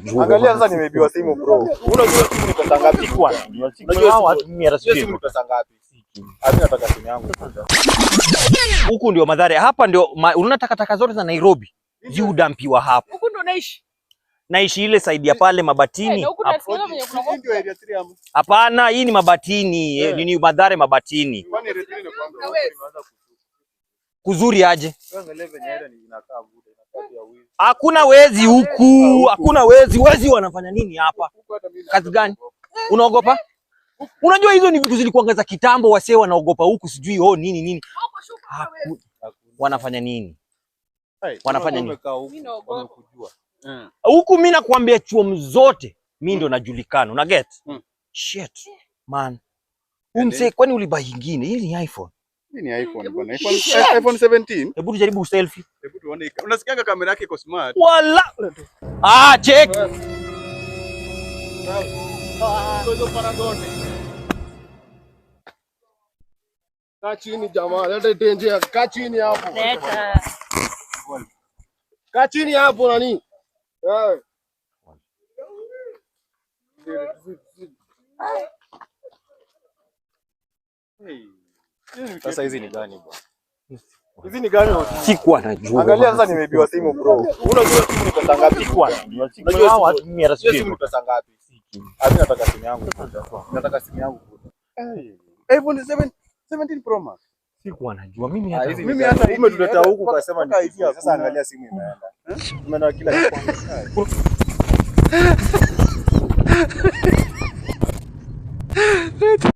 Angalia sasa nimeibiwa simu, bro. Unajua simu ni pesa ngapi? Sikuwa najua. Unajua Hawa watu mimi hata Hiyo sijui. simu ni pesa ngapi? Mimi nataka simu yangu. Huku ndio Mathare, hapa ndio unaona takataka zote za Nairobi ziudampiwa hapa. Huku ndo naishi. Naishi ile side ya pale Eh, Mabatini. na huku nasikia venye kuna Hii ndio area 3 ama? Hapana, hii ni Mabatini, Eh. nini Mathare Mabatini. Kwani area 3 inakuanga Na wewe. Kuzuri aje? Angalia venye area ni inakaa bude, inakaa ya wizi. Hakuna wezi huku, hakuna wezi. Wezi wanafanya nini hapa? Huku hata mimi Kazi gani? Unaogopa? Unajua hizo ni vitu zilikuwa za kitambo, wasee wanaogopa huku sijui oh nini nini. Huko shuka kuna wezi. Wanafanya nini? Hey, Wanafanya nini? umekaa huku, Mimi naogopa. wamekujua. Huku mimi nakwambia chuo zote mimi ndo najulikana, una get? Shit, man. Huyu msee kwani ulibuy ingine? Hii ni iPhone. Hii ni iPhone bwana. iPhone 17. Hebu tujaribu selfie. Hebu tuone. Unasikianga kamera yake iko smart. Wala. Ah, check. Kaa chini jamaa, leta tenje, kaa chini hapo. Leta. Kaa chini hapo nani? Eh. Sasa hizi ni gani bwana? Hizi ni gani? Sikuwa najua. Angalia sasa nimeibiwa simu, bro. Unajua simu ni pesa ngapi? Sikuwa najua. Unajua Hawa watu mimi hata Hiyo sijui. simu ni pesa ngapi? Mimi nataka simu yangu. Nataka simu yangu. iPhone 7 17 Pro Max. Sikuwa najua. Mimi hata Mimi hata umetuleta huku ukasema ni sasa, angalia simu imeenda. Tumeenda kila kitu.